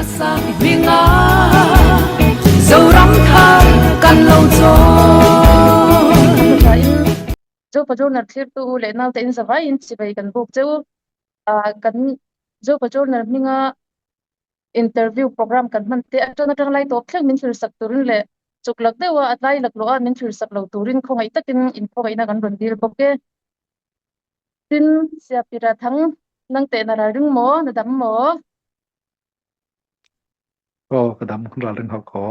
Hminga Zoram thar kan lo chawn. Zopa Journal thlirtu u leh naute in zavaiin chibai kan buk cheu. Kan Zopa Journal hminga interview program kan hman te atang atang lai tawp thleng min thlir sak turin leh chuk lak deuha a tlai lak lawh a min thlir sak lo turin khawngaih takin inkhawngaihnna kan rawn dil bawk e. Tin, Siapira Thang, nang teh na ral ring maw, na dam maw? Aw, ka dam ral ring hauh ko.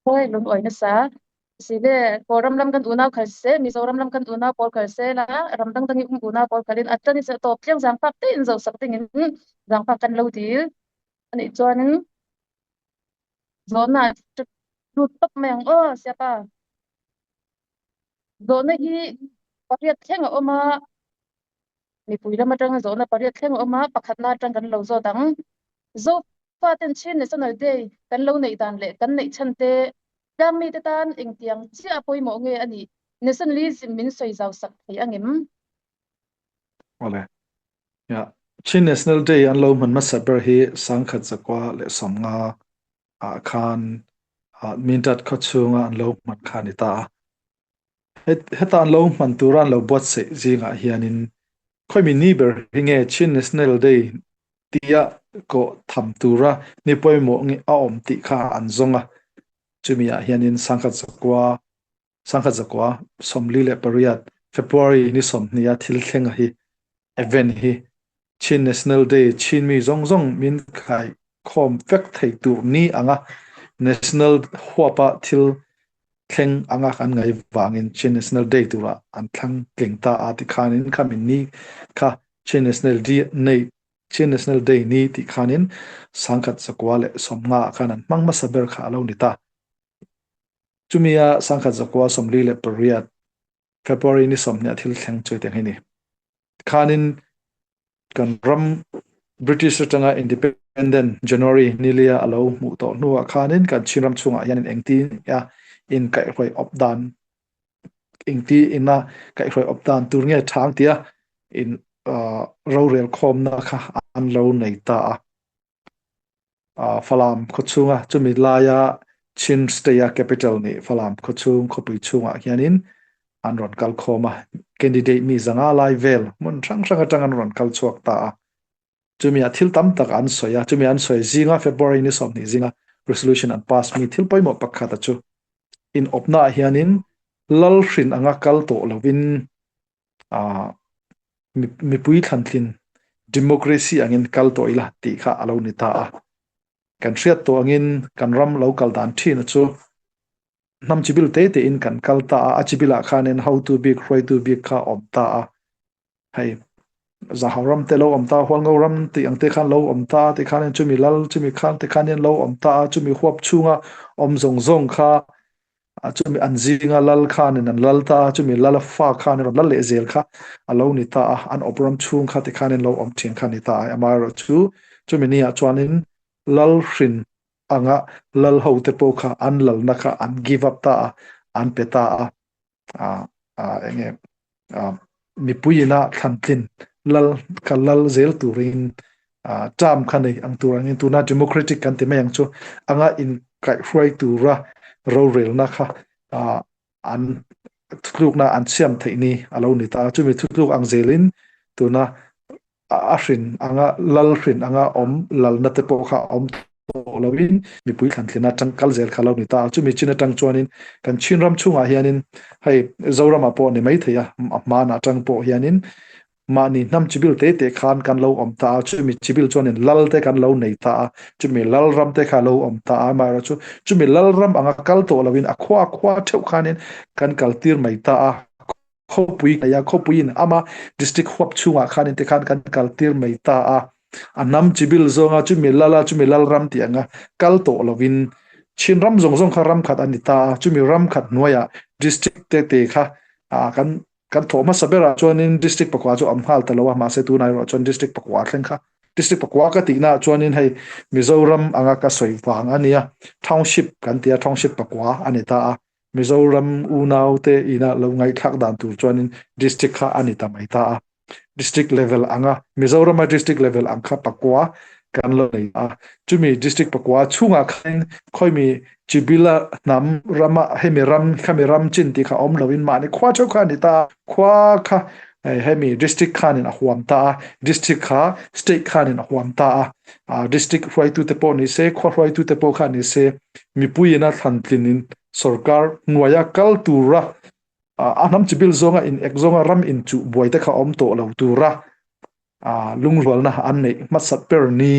Hawi lung awi nasa. Si le, Kawlram lam kan unau khal se, Mizoram lam kan unau pawl khal se la, ram dangdang i um unau pawl khalin a tan i tawp tliang zaangfak tein zohsak dingin zaangfak kan lo dil. Anih chuanin zawhnak lut top mai ang aw, siapa. Zawhna hi pariat thleng a awm a, mipui lam atanga zawhna pariat thleng a awm a, pakhatna atang kan lo zawt ang. Zofaten Chin National Day kan lo neih dan leh kan neih chhan te, tlangmite tan engtiang chiah a pawimawh nge a nih? Nationalism min sawi zau sak thei angem? Awle. Ya, Chin National Day an lo hman hmasa ber hi sangkhat zakua leh 50 ah khan Mintat khaw chhunga an lo hman kha a ni ta a. Heta an lo hman tura an lo buatsaih zingah hianin khawimi ni ber hi nge Chin National Day tia kawh tham tura ni pawimawh nge a awm tih kha an zawng a. Chumi ah hianin sangkhat zakua sangkhat zakua 48 February ni 20 a thil thlenga hi event hi Chin National Day Chin mi zawng zawng min khai khawm vek thei tur ni anga National huapa thil thleng anga kan ngai vangin Chin National Day tura an thlang tling ta a ti khanin khamin ni kha Chin National Day nei Chin National Day ni ti khanin 1950 khan an hmang hmasa ber kha alo ni ta. Chumia 1948 February ni 20 thil thleng chu tiang hi ni. Khanin kan ram British atanga independent January nilia alo hmuh tawh hnuah khanin kan Chin ram chhungah hianin engti a in kaihhruai awp dan engti ina kaihhruai awp dan tur nge thang tia in rorel khawmna kha an lo nei ta a. Falam khawchhunga chumi laia Chin State a capital ni Falam khawchhung khawpui chhungah hianin an rawn kal khawm a, candidate mi 500 lai vel hmun hrang hrang atang an rawn kal chhuak ta a. Chumi ah thil tam tak an sawi a, chumi an sawi zinga February ni 20 zinga resolution an pass mi thil pawimawh pakhat a chu in awpna ah hianin lal hrin anga kal tawh lovin mipui thlantlin democracy angin kal tawh ila tih kha a lo ni ta a. Kan hriat tawh angin kan ram lo kal dan thin chu hnam chibil te te in kan kal ta a, a chibilah khanin hotu bik hruaitu bik kha awm ta a. Hei zahau ram te lo awm ta, hualngo ram tih ang te khan lo awm ta ti khanin chumi lal chumi khan te khanin lo awm ta a, chumi huap chhunga awm zawng zawng kha chumi an zinga lal khanin an lal ta a, chumi lal a fa khanin rawn lal leh zel kha a lo ni ta a, an awp ram chhung kha tikhanin lo awm thin kha ni ta a, amaherawhchu chumi ni ah chuanin lal hrin anga lal ho te pawh kha an lalna kha an give up ta a, an pe ta a. Enge mipui ina thlantlin lal kha lal zel turin term kha nei ang tur angin tuna democratic kan ti mai ang chu anga in kaihhruai tura rorelna kha an thutlukna an siam theih ni a lo ni ta a, chumi thutluk ang zelin tuna a hrin anga lal hrin anga awm lalna te pawh kha awm tawh loin mipui thlantlin atang kal zel kha lo ni ta a, chumi chin atang chuanin kan Chin ram chhungah hianin hei Zoramah pawh ni mai thei a, a hmanah atang pawh hianin mahni hnam chibil te te khan kan lo awm ta a, chumi chibil chuanin lal te kan lo nei ta a, chumi lal ram te kha lo awm ta a, amaherawhchu chumi lal ram anga kal tawh loin a khua khua theuh khanin kan kal tir mai ta a. Khawpui a khawpuiin ama district huap chhungah khanin te khan kan kal tir mai ta a, a hnam chibil zawnga chumi lala chumi lal ram tih anga kal tawh lovin Chin ram zawng zawng kha ram khat a ni ta a, chumi ram khat hnuaiah district te te kha kan kan thawh hmasa berah chuanin district pakua chu a awm nghal ta lo a, mahse tunah erawh chuan district pakua thleng kha district pakua ka tihnaah chuanin hei Mizoram anga ka sawi vang a nia, township kan ti a, township pakua a ni ta a. Mizoram unaute ina lo ngaihthlak dan tur chuanin district kha a ni ta mai ta a. District level anga Mizorama district level ang kha pakua kan lo nei a. Chumi district pakua chhungah khan khawimi Chibila hnam rama hemi ram khami ram chin tih kha awm loin mahni khua theuh kha a ni ta a, khua kha hemi district khanin a huam ta a, district kha state khanin a huam ta a, district hruaitute pawh ni se, khua hruaitute pawh kha ni se, mipuiin a thlantlinin sorkar hnuaia kal tura a hnam chibil zawnga in ek zawnga ram inchuh buai te kha awm tawh lo tura lungrualna an neih hmasat ber ni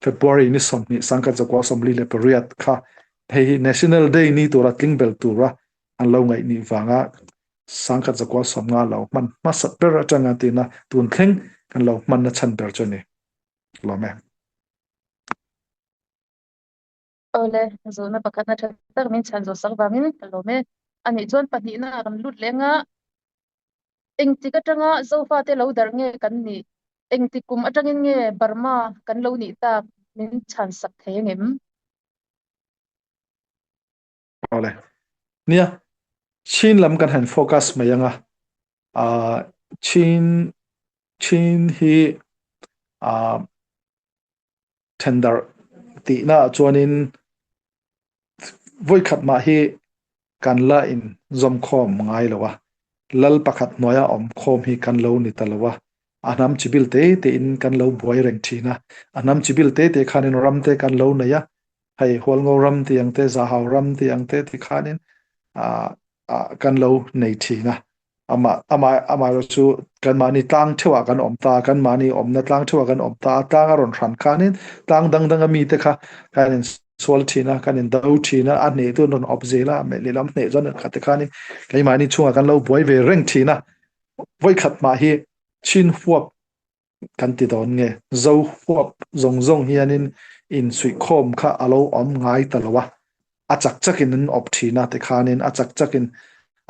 February ni 20 1948 kha hei hi National Day ni tura tling bel tura an lo ngaih nih vanga 1950 lo hman hmasat ber atanga tina tun thleng kan lo hmanna chhan ber chu ni lawm e. Awle, zawhna pakhatna tha tak min chhan zawh sak vangin ka lawm e. Anih chuan pahnihna ah kan lut leng a, engtik atanga Zofate lo darh nge kan nih? Engtik kum atangin nge Burma kan lo nih tak min chhan sak thei angem? Awle, nia, Chin lam kan han focus mai anga, ah Chin Chin hi ah thendarh tihna ah chuanin vawikhat mah hi kan la in zawm khawm ngai lo a, lal pakhat hnuaia awm khawm hi kan lo ni ta lo a, a hnam chibil te te in kan lo buai reng thin a, a hnam chibil te te khanin ram te kan lo nei a, hei Hualngo ram tih ang te, Zahau ram tih ang te ti khanin ah kan lo nei thin a. Amah amah amaherawh chu kanmahni tlang theuhah kan awm ta a, kanmahni awmna tlang theuhah kan awm ta a, tlang a rawn hran khanin tlang dang danga mite kha kan insual thin a, kan indo thin a, a hneh chu an rawn awp zel a, lehlam hneh chuan an khat te khanin keimahni chhungah kan lo buai ve reng thin a, vawikhat mah hi chhin huap kan ti dawn nge? Zo huap zawng zawng hianin insuihkhawm kha a lo awm ngai ta lo a, a chak chakin an awp thin a, tikhanin a chak chakin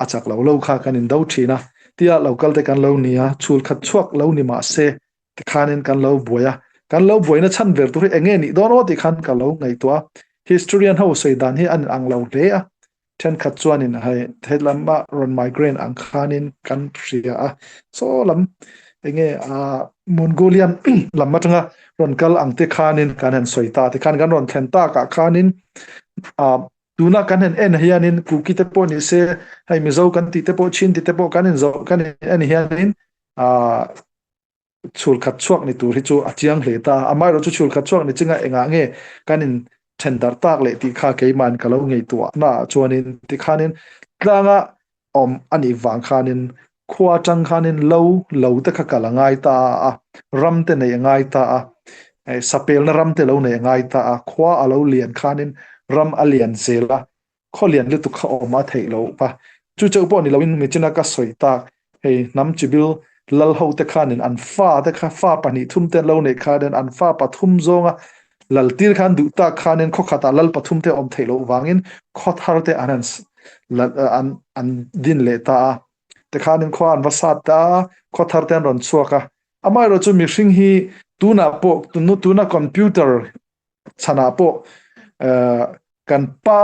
a chak lo lo kha kan indo thin a, tia lo kal te kan lo ni a, chhul khat chhuak lo ni mah se tikhanin kan lo buai a, kan lo buaina chhan ber tur hi eng nge nih dawn aw tikhan ka lo ngaihtuah a, historian ho sawi dan hi an inang lo hle a, Thenkhat chuanin hei hetlama rawn migraine ang khanin kan hria a, saw lam enge a Mongolian lam atanga rawn kal ang te khanin kan han sawi ta tikhan kan rawn thlen takah khanin a tuna kan han en hianin Kuki te pawh ni se hei Mizo kan tih te pawh Chin tih te pawh kan inzawh kan en hianin a chhul khat chhuak ni tur hi chu a chiang hle ta. Amaherawh chu chhul khat chhuak ni chinga engah nge kan in then darh tak leh tih kha keimahin ka lo ngaihtuah naah chuanin tikhanin tlanga awm a nih vang khanin khua atang khanin lo lo te kha kal a ngai ta a, ram te neih a ngai ta a, sapelna ram te lo neih a ngai ta a, khua a lo lian khanin ram a lian zel a, khaw lian lutuk kha awm a theih loh a, chu chauh pawh ni loin michina ka sawi tak hei hnam chibil lal ho te khanin an fa te kha fa pahnih thum te an lo neih khanin an fa pathum zawnga lal tir khan duh tak khanin khaw khatah lal pathum te awm theih loh vangin khaw thar te an han an an din leh ta a tikhanin khua an va sat ta a khaw thar te an rawn chhuak a amaherawhchu mihring hi tunah pawh tuna computer chhanah pawh kan pa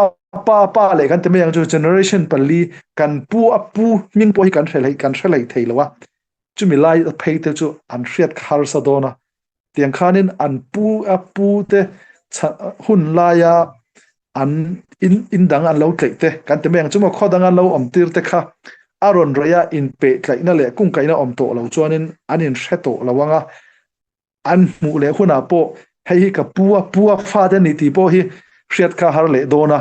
pa pa leh kan ti mai ang chu generation pali kan pu a pu hming pawh hi kan hre hlei kan hre hlei thei lo a chumi lai phei te chu an hriat harsa dawn a tiang khanin an pu a pu te hun laia an in in dang an lo tleih te kan ti mai ang chu maw khaw dang an lo awm tir te kha a rawn rei a inpehtlaihna leh kungkaihna awm tawh lo chuanin an inhre tawh lo ang a An hmuh leh hunah pawh hei hi ka pu a, pu a fate a ni tih pawh hi hriat kha har leh dawn a,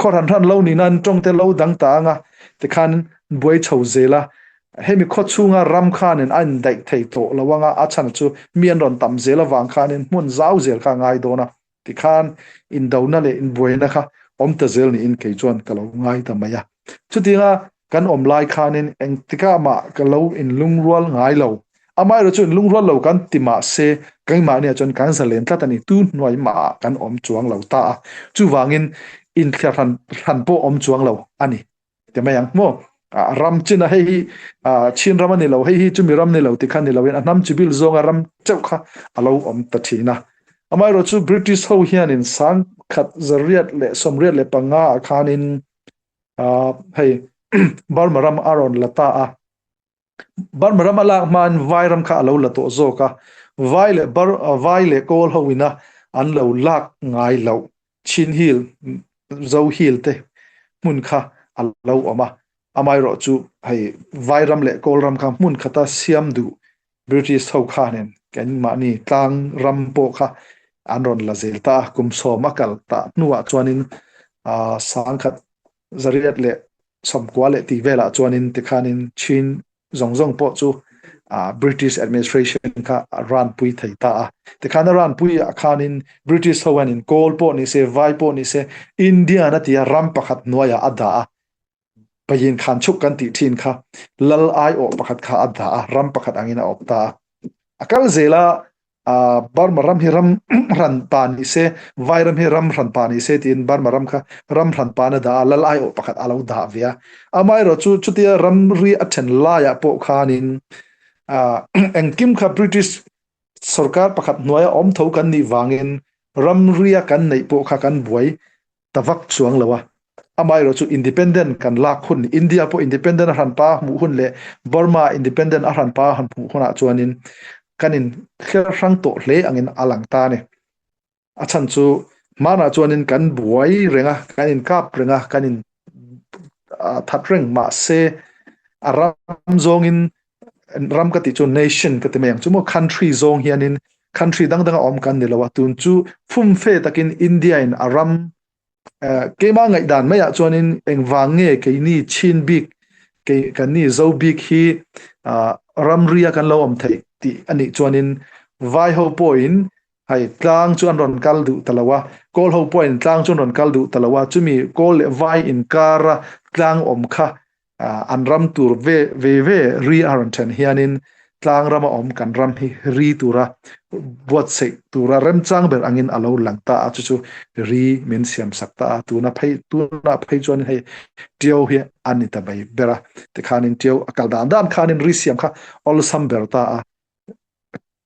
khaw hran hran lo nihna an tawng te lo dang ta ang a, tikhan buai chho zel a, hemi khaw chhunga ram khanin a indaih thei tawh lo ang a, a chhan chu mi an rawn tam zel avang khanin hmun zau zel kha a ngai dawn a, tikhan indona leh inbuaina kha awm ta zel niin kei chuan ka lo ngai ta mai a. Chutianga kan awm lai khanin engtikah mah ka lo inlungrual ngai lo. Amaherawh chu inlungrual lo kan ti mah se, keimahniah chuan kan zalen tlat a ni. Tu hnuai mahah kan awm chuang lo ta a, chuvangin inthliar hran hran pawh awm chuang lo a ni. Ti mai ang maw? Ram chin a hei hi Chin ram a ni lo, hei hi chumi ram ni lo ti kha ni loin a hnam chibil zawnga ram chauh kha a lo awm ta thin a. Amaherawh chu British ho hianin 1985 ah khanin hei Burma ram a rawn la ta a. Burma ram a lak hmain Vai ram kha a lo la tawh zawk a. Vai leh Bar Vai leh Kawl ho ina an lo lak ngai loh Chin Hill, Zo Hill te hmun kha a lo awm a. Amaherawh chu hei Vai ram leh Kawl ram kha hmun khata siam duh British ho khanin keimahni tlang ram pawh kha an rawn la zel ta a, kum sawm a kal tah hnuah chuanin sangkhat zariat leh sawmkua leh tih velah chuanin tikhanin Chin zawng zawng pawh chu British administration kha a ranpui thei ta a. Tikhan a ranpui ah khanin British ho hianin Kawl pawh ni se, Vai pawh ni se, Indian a tia ram pakhat hnuaiah a dah a. Payin khan chhuk kan tih thin kha lal aiawh pakhat kha a dah a, ram pakhat angin a awp ta a. A kal zel a, Burma ram hi ram hran pa ni se, Vai ram hi ram hran pa ni se tiin Burma ram kha ram hran pa na dah a, lal aiawh pakhat a lo dah ve a. Amaherawh chu chutia ramri a then laiah pawh khanin engkim kha British sorkar pakhat hnuaia awm tho kan nih vangin ramria kan neih pawh kha kan buai ta vak chuang lo a. Amaherawh chu independent kan lak hun, India pawh independent a hran pa hmuh hun leh Burma independent a hran pa han hmuh hunah chuanin kan in thler hrang tawh hle angin a lang ta a ni. A chhan chu hmanah chuanin kan buai reng a, kan in kap reng a, kan in that reng mahse a ram zawngin ram ka tih chu nation ka ti mai ang chu maw country zawng hianin country dang danga awm kan ni lo a tun chu fumfe takin India in a ram keima ngaihdan maiah chuanin engvang nge keini chin bik kei kan ni zo bik hi ramria kan lo awm theih tih anih chuanin vai ho pawhin hei tlang chu an rawn kal duh ta lo a kawl ho pawhin tlang chu an rawn kal duh ta lo a chumi kawl leh vai inkara tlang awm kha an ram tur ve ve ve ri a rawn then hianin tlang rama awm kan ram hi ri tura buatsaih tura remchang ber angin a lo lang ta a, chu chu ri min siam sak ta a, tuna phei tuna phei chuan hei Tiau hi a ni ta mai ber a, tikhanin Tiau a kal dan dan khanin ri siam kha awlsam ber ta a.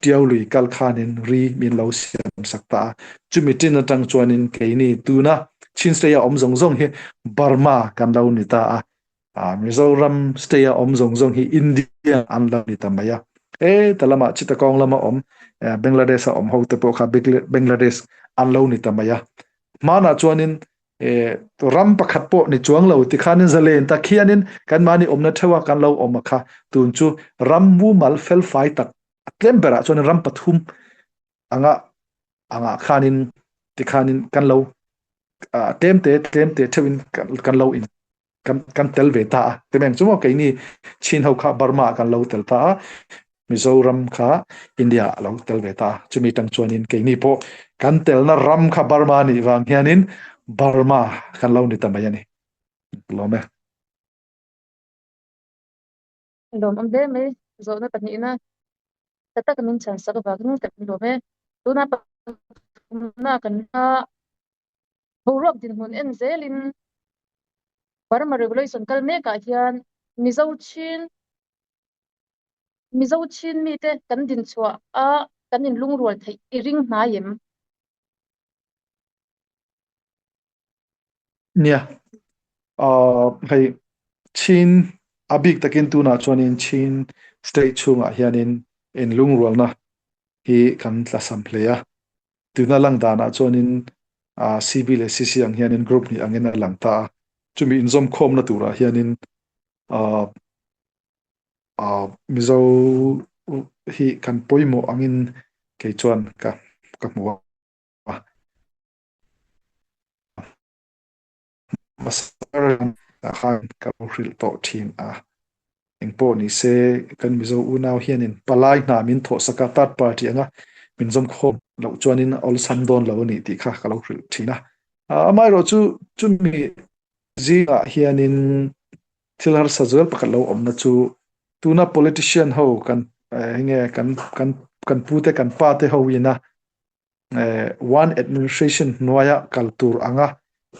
Tiau lui kal khanin ri min lo siam sak ta a, chumi tin atang chuanin keini tuna Chin State a awm zawng zawng hi Burma kan lo ni ta a, Mizoram State a awm zawng zawng hi India an lo ni ta mai a. He ta lamah Chittagong lama awm Bangladesh a awm ho te pawh kha Bangladesh an lo ni ta mai a. Hmanah chuanin ram pakhat pawh ni chuang lo tikhanin zalen tak hianin kan mahni awmna theuha kan lo awm a kha tun chu ram mumal felfai tak a tlem berah chuan ram pathum anga anga khanin tikhanin kan lo tlem te tlem te theuhin kan lo in kan kan tel ve ta a temeng chu maw keini Chin ho kha Burma kan lo tel ta a Mizoram kha India a lo tel ve ta a chumi tang chuanin keini pawh kan telna ram kha Burma nih vang hianin Burma kan lo ni ta mai a ni lawm e. Lawm awm hle mai zawhna pahnihna ta taka min chhan sak avangin kan lawm e tuna pathumna kan la Boruak dinhmun en zelin Burma Revolution kal mekah hian Mizo Chin Mizo Chin mite kan dinchhuah a kan inlungrual theih i ring hnai em? Nia, hei Chin a bik takin tunah chuanin Chin state chhungah hianin inlungrualna hi kan tlasam hle a. Tuna lang danah chuanin CB leh CC ang hianin group hnih angin a lang ta a, chumi inzawm khawmna turah hianin Mizo hi kan pawimawh angin kei chuan ka ka hmu a. Khan ka lo hrilh tawh thin a, engpawh ni se kan Mizo unau hianin palai hna min thawh sak a, third party anga min zawm khawm loh chuanin awlsam dawn lo a ni tih kha ka lo hrilh thin a. Amaherawh chu chumi zingah hianin thil harsa zual pakhat lo awmna chu tuna politician ho kan enge kan kan kan pute kan pate ho ina one administration hnuaia kal tur anga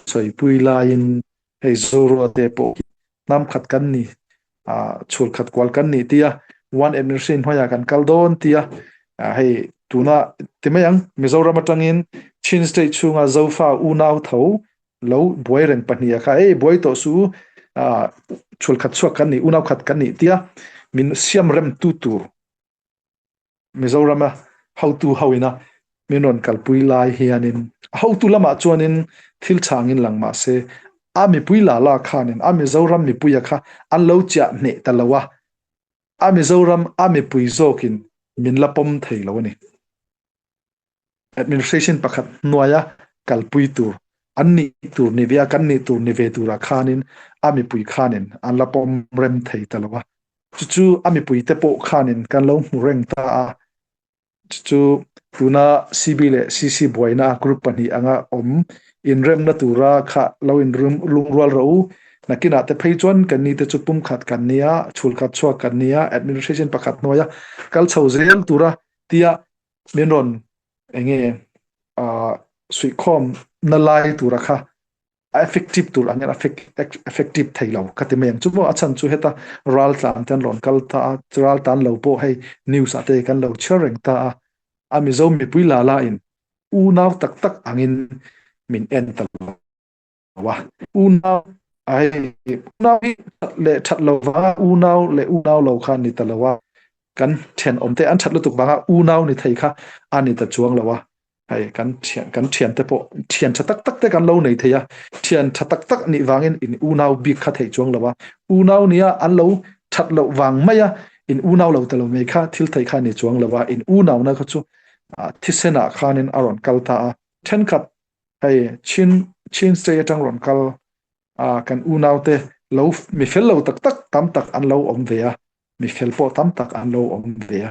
sawipui laiin hei Zorua te pawh hi hnam khat kan ni chhul khat kual kan ni tia one administration hnuaia kan kal dawn tia hei tuna ti mai ang Mizoram atangin Chin state chhunga Zofa unau tho lo buai reng pahnih kha ei buai tawh su chhul khat chhuak kan ni unau khat kan ni tia min siam rem tu tur Mizorama Hotu ho ina min rawn kalpui lai hianin a hotu lamah chuanin thil changin lang mah se a mipui la la khanin a Mizoram mipuia kha an lo chiah hneh ta lo a, a Mizoram a mipui zawkin min la pawm thei lo a ni. Administration pakhat hnuaia kalpui tur an nih tur ni ve a, kan nih tur ni ve turah khanin a mipui khanin an la pawm rem thei ta lo a. Chu chu a mipuite pawh khanin kan lo hmu reng ta a. Chu chu tuna CB leh CC buaina group pahnih anga awm inremna tura kha lo inrum lungrual rawh u. Nakinah te phei chuan kan ni te chu pumkhat kan nia, chhulkhat chhuak kan nia, administration pakhat hnuaia kal chho zel tura tia min rawn enge suihkhawm na lai tura kha a effective tur angin a effective thei lo ka ti mai ang chu maw a chhan chu heta ral tlan te an rawn kal ta a ral tlan lo pawh hei news ah te kan lo chhiar reng ta a a Mizo mipui la la in unau tak tak angin min en ta lo a unau ai unau hi that leh that lo vanga unau leh unau lo kha ni ta lo a kan thenawm te an that lutuk vanga unau ni thei kha a ni ta chuang lo a hei kan thian kan thian te pawh thian tha tak tak te kan lo nei thei a thian tha tak tak nih vangin in unau bik kha thei chuang lo a unau nia an lo that loh vang mai a in unau lo ta lo mai kha thil thei kha ni chuang lo a in unau na kha chu thisenah khanin a rawn kal ta a thenkhat hei chin chin state atang rawn kal a kan unau te lo mi fel lo tak tak tam tak an lo awm ve a mi fel pawh tam tak an lo awm ve a.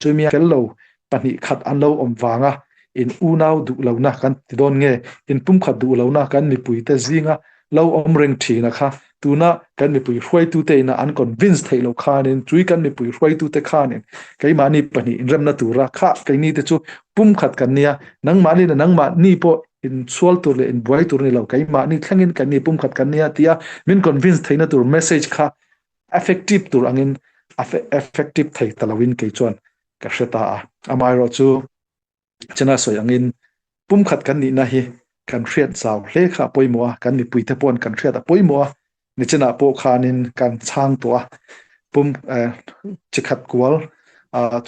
Chumi fel lo 2 khat an lo awm vanga in unau duh lohna kan ti dawn nge, in pumkhat duh lohna kan mipuite zinga lo awm reng thina kha tuna kan mipui hruaitute ina an convince theih loh khanin chui kan mipui hruaitute khanin keimahni pahnih inremna tura kha keini te chu pumkhat kan nia nangmahni leh nangmahni pawh in sual tur leh in buai tur ni lo keimahni thlengin kan ni pumkhat kan nia tia min convince theihna tur message kha effective tur angin effective thei ta loin kei chuan ka hre ta a. Amaherawhchu chena sawi angin pumkhat kan nihna hi kan hriat zau hle kha a pawimawh a, kan mipuite paw'n kan hriat a pawimawh a. Nichinah pawh khanin kan chhang tawh a, pum chikhat kual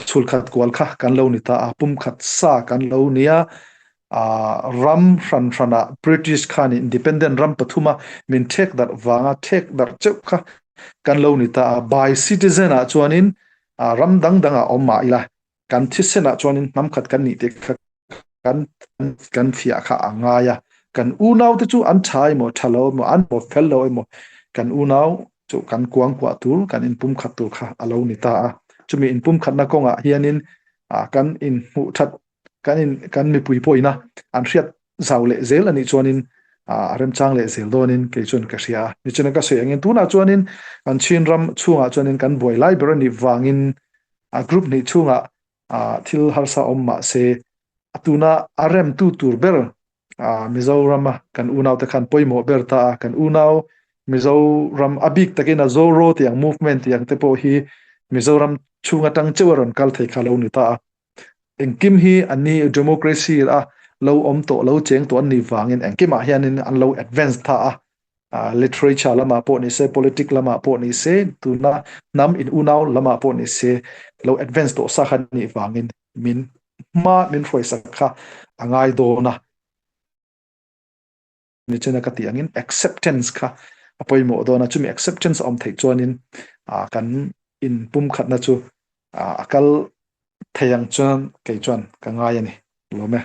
chhulkhat kual kha kan lo ni ta a, pumkhat sa kan lo ni a, ram hran hranah British khan independent ram pathuma min thek darh vanga thek darh cheuh kha kan lo ni ta a. By citizen ah chuanin ram dang dangah awm mah ila kan thisenah chuanin hnam khat kan nih te kha kan kan fiah kha a ngai a. Kan unau te chu an tha emaw tha lo emaw an maw fel lo emaw kan unau chu kan kuangkuah tur kan inpumkhat tur kha a lo ni ta a. Chumi inpumkhatna kawngah hianin kan inhmuh that kan in kan mipui pawh ina an hriat zau leh zel anih chuanin a remchang leh zel dawnin kei chuan ka hria a. Nichina ka sawi angin tunah chuanin kan Chin ram chhungah chuanin kan buai lai ber anih vangin a group hnih chhungah thil harsa awm mah se a tuna a remtu tur ber Mizorama kan unau te khan pawimawh ber ta a. Kan unau Mizoram a bik takin a Zoro tih ang movement tih ang te pawh hi Mizoram chhung atang cheuh a rawn kal thei kha lo ni ta a. Engkim hi an ni democracy a lo awm tawh lo cheng tawh an nih vangin engkimah hianin an lo advance tha a. Literature lamah pawh ni se, politic lamah pawh ni se, tuna hnam in unau lamah pawh ni se lo advance tawh sa kha nih vangin min hma min hruaisak kha a ngai dawn a. Nichina ka tih angin acceptance kha a pawimawh dawn a, chumi acceptance a awm theih chuanin kan inpumkhatna chu a kal thei ang chuan kei chuan ka ngai a ni. Lawm e.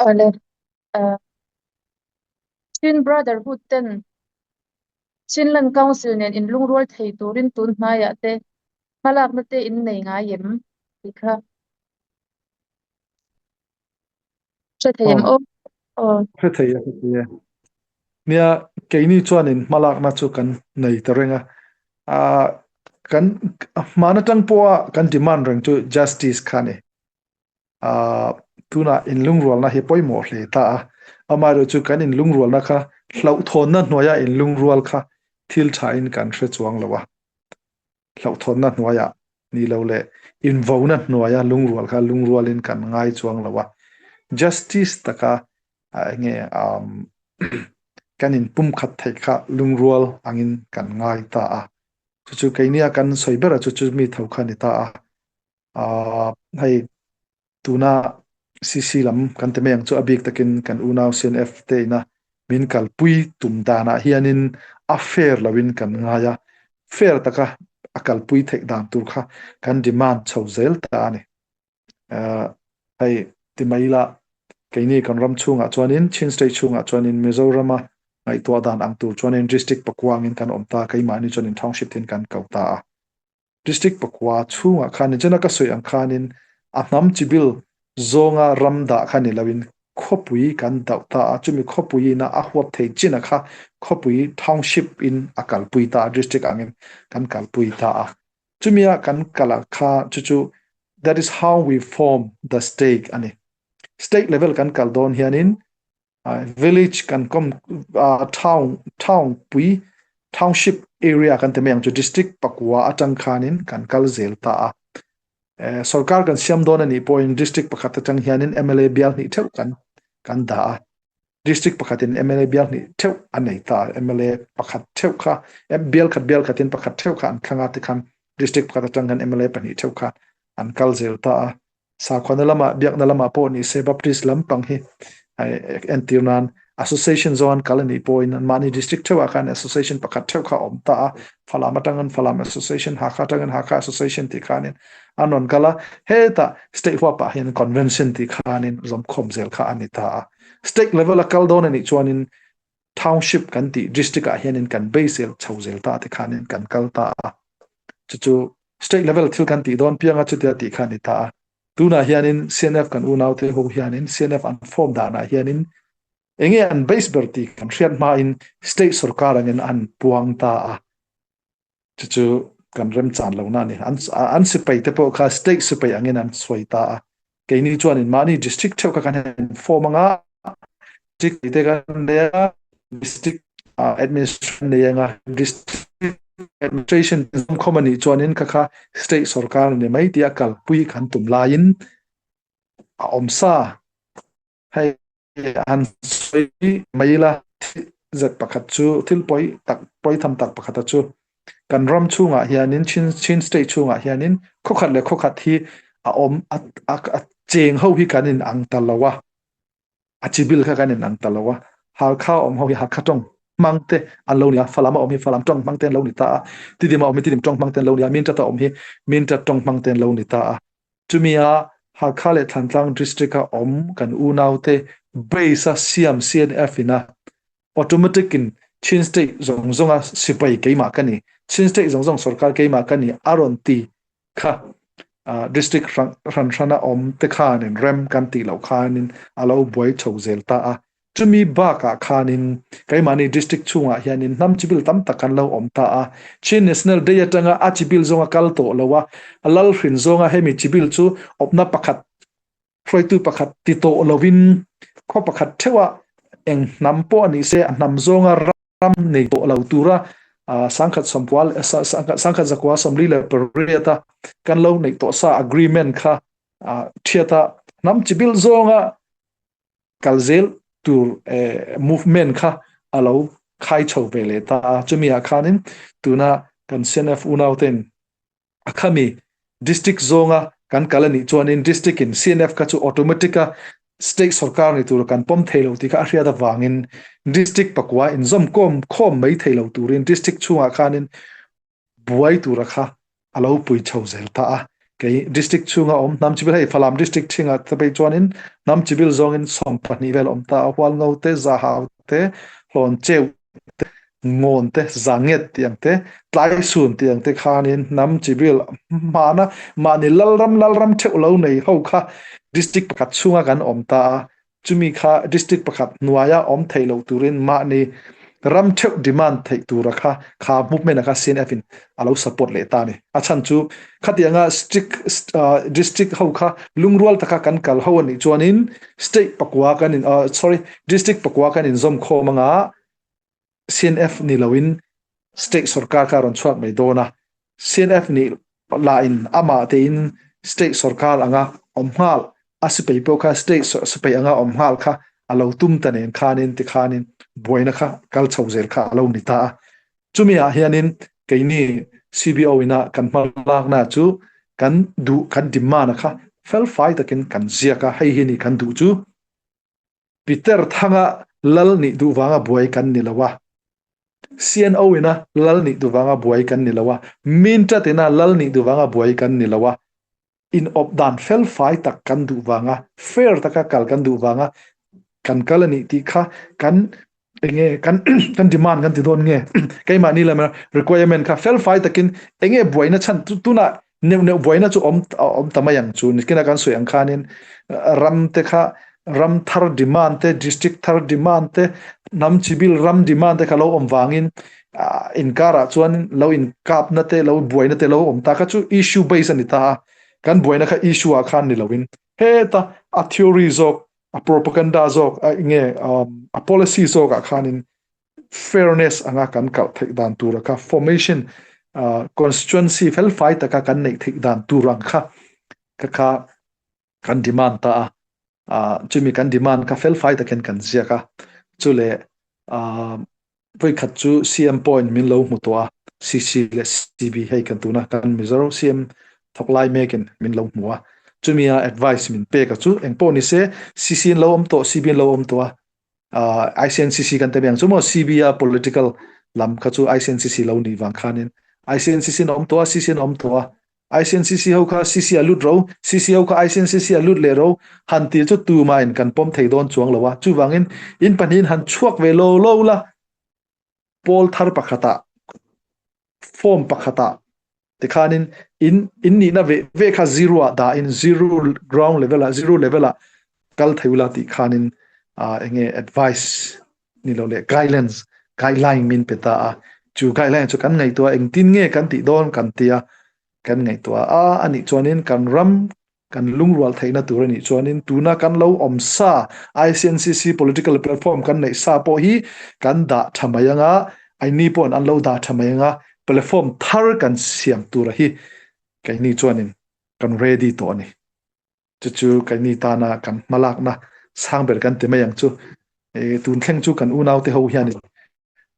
Awle, Chin Brotherhood ten Chinland Council nen inlungrual thei turin tun hnaiah te hmalakna te in nei ngai em tih kha hre thei em aw? Aw. Hre thei e, hre thei e. Nia, keini chuanin hmalakna chu kan nei ta reng a. Kan hman atang pawha kan demand reng chu justice kha a ni. Tunah inlungrualna hi pawimawh hle ta a, amaherawhchu kan inlungrualna kha hlauhthawnna hnuaia inlungrual kha thil thain kan hre chuang lo a. Hlauhthawnna hnuaiah ni lo leh invona hnuaia lungrual kha lungrualin kan ngai chuang lo a. Justice taka enge kan inpumkhat theih kha lungrual angin kan ngai ta a. Chu chu keinia kan sawi bera chu chu mi tho kha ni ta a. Ahh hei tuna CC lam kan ti mai ang chu a bik takin kan unau CNF te ina min kalpui tum danah hianin a fair loin kan ngai a, fair taka a kalpui theih dan tur kha kan demand chho zel ta a ni. Ahh hei ti mai ila keini kan ram chhungah chuanin Chin State chhungah chuanin Mizorama ngaihtuah dan ang tur chuanin District pakua angin kan awm ta a, keimahni chuanin Township te in kan ko ta a. District pakua chhungah khan nichina ka sawi ang khanin a hnam chibil zawnga ram dah kha ni loin khawpui kan dauh ta a, chumi khawpui ina a huap thei chin a kha khawpui township in a kalpui ta a, district angin kan kalpui ta a. Chumia kan kal a kha chu chu that is how we form the state a ni. State level kan kal dawn hianin village kan kom town town pui township area kan ti mai ang chu district pakua atang khanin kan kal zel ta a sorkar kan siam dawn anih pawhin district pakhat atang hianin MLA bial hnih theuh kan kan dah a district pakhatin MLA bial hnih theuh a nei ta MLA pakhat theuh kha bial khat bial khatin pakhat theuh kha an thlang a tikhan district pakhat atang khan MLA pahnih theuh kha an kal zel ta a Sakhuana lamah, biakna lamah pawh ni se Baptist lampang hi entir nan Association zawng an kal a nih pawhin mahni district theuhah khan Association pakhat theuh kha a awm ta a, Falam atangin Falam Association, Hakha atangin Hakha Association tih khanin an rawn kal a, hetah state huapah hian Convention tih khanin zawmkhawm zel kha a ni ta a. State level a kal dawn a nih chuanin Township kan tih district ah hianin kan bei zel chho zel ta te khanin kan kal ta a, chu chu state level thil kan tih dawn pianga chutia tih kha a ni ta a. Tunah hianin CNF kan unaute ho hianin CNF an form danah hianin enge an base ber tih kan hriat hmain state sorkar angin an puang ta a. Chu chu kan remchan lohna a ni. An an sipai te pawh kha state sipai angin an sawi ta a. Keini chuanin mahni district theuh kha kan han form anga, district te kan nei a, district administration nei anga, district administration zawmkhawm a nih chuanin kha kha state sorkar a ni mai tia kalpui kan tum laiin a awm sa. Hei han sawi mai ila, zet pakhat chu thil pawi tak pawi tham tak pakhata chu kan ram chhungah hianin Chin Chin state chhungah hianin khawkhat leh khawkhat hi a awm a a cheng ho hi kan in ang ta lo a, a chibil kha kan in ang ta lo a, Halkha awm ho hi Hakha tawng hmang te an lo ni a, Falam a awm hi Falam tawng hmang te an lo ni ta a, Tidim a awm hi Tidim tawng hmang te an lo ni a, Mintat a awm hi Mintat tawng hmang te an lo ni ta a. Chumia Hakha leh Thlantlang District-a awm kan unaute base-a siam CNF ina automatic in Chin State zawng zawnga sipai keimah ka ni, Chin State zawng zawng sorkar keimah ka ni a rawn ti kha District hran hrana awm te khanin rem kan tih loh khanin a lo buai chho zel ta a. Chumi bakah khanin keimahni district chhungah hianin hnam chibil tam tak kan lo awm ta a. Chin National Day atanga a chibil zawnga kal tawh lo a, a lal hrin zawnga hemi chibil chu awpna pakhat, hruaitu pakhat ti tawh lovin khaw pakhat theuhah eng hnam pawh a nih se a hnam zawnga ram nei tawh lo tura sangkhat sawmkua sangkhat zakua 48 a kan lo neih tawh sa agreement kha thiata hnam chibil zawnga kal zel tur movement kha a lo khai chho ve leh ta a, chumi ah khanin tuna kan CNF unau ten a khami district zawnga kan kal a nih chuanin district in CNF kha chu automatic a state sorkar ni tur kan pawm thei lo tih kha a hriat avangin district pakua inzawm kawm khawm mai thei lo turin district chhungah khanin buai tura kha a lo pui chho zel ta a. Kei district chhunga awm hnam chibil hei Falam district chhinga te phei chuanin hnam chibil zawngin 12 vel awm ta a, Hualngo te, Zahau te, Hlawncheu te, Ngawn te, Zanget tih ang te, Tlaisun tih ang te khanin hnam chibil hmana mahni lalram lalram theuh lo nei ho kha district pakhat chhunga kan awm ta a. Chumi kha district pakhat hnuaia awm theih loh turin mahni ram theuh demand theih tura kha kha movement a kha CNF in a lo support leh ta a ni. A chhan chu khatianga strict district ho kha lungrual taka kan kal ho a nih chuanin state pakua kan in sorry district pakua kan inzawm khawm anga CNF ni loin state sorkar kha a rawn chhuak mai dawn a, CNF nih lahin amah tein state sorkar anga awm nghal a sipai pawh kha state sipai anga awm nghal kha a lo tum ta nen khanin tikhanin buaina kha kal chho zel kha a lo ni ta a. Chumi ah hianin keini CBO ina kan hmalakna chu kan duh kan demand kha felfai takin kan ziak a, hei hi ni kan duh chu. Peter Thanga lal nih duh vanga buai kan ni lo a, CNO ina lal nih duh vanga buai kan ni lo a, Mintat ina lal nih duh vanga buai kan ni lo a, in awp dan felfai tak kan duh vanga fair taka kal kan duh vanga kan kal a nih tih kha kan enge kan kan demand kan ti dawn nge keimahni lam requirement kha felfai takin enge buaina chhan tuna neuh neuh buaina chu awm awm ta mai ang chu nikina kan sawi ang khanin ram te kha ram thar demand te district thar demand te hnam chibil ram demand te kha lo awm vangin inkarah chuan lo inkapna te lo buaina te lo awm ta kha chu issue base a ni ta a kan buaina kha issue ah khan ni loin heta a theory zawk a propaganda zawk a nge a policy zawk ah khanin fairness anga kan kal theih dan tur kha formation constituency felfai taka kan neih theih dan tur ang kha ka kha kan demand ta a ah chumi kan demand kha felfai takin kan ziak a chule ah voikhat chu CM point min lo hmu tawh a CC leh CB hei kan tuna kan Mizoram CM thawk lai mekin min lo hmu a chumi a advice min pek a chu engpawh ni se CC in lo awm tawh CB in lo awm tawh a ah ICNCC kan ti mai ang chu maw CB a political lam kha chu ICNCC lo nih vang khanin ICNCC in awm tawh a CC in awm tawh a ICNCC ho kha CC a lut ro, CC ho kha ICNCC a lut leh ro, han tih chu tumahin kan pawm thei dawn chuang lo a. Chuvangin in pahnihin han chhuak ve lo lo la, pawl thar pakhatah, form pakhatah tikhanin in in nihna ve ve kha zero ah dahin zero ground level ah zero level ah kal thei ula tih khanin eng nge advice ni lo leh guidelines guideline min pe ta a chu guideline chu kan ngaihtuah engtin nge kan tih dawn kan tia kan ngaihtuah a anih chuanin kan ram kan lungrual theihna tur anih chuanin tuna kan lo awm sa ICNCC political platform kan neih sa pawh hi kan dah tha mai anga aini pawhin an lo dah tha mai anga platform thar kan siam tur a hi keini chuanin kan ready tawh a ni. Chu chu keini tana kan hmalakna sang ber kan ti mai ang chu. E, tun thleng chu kan unaute ho hian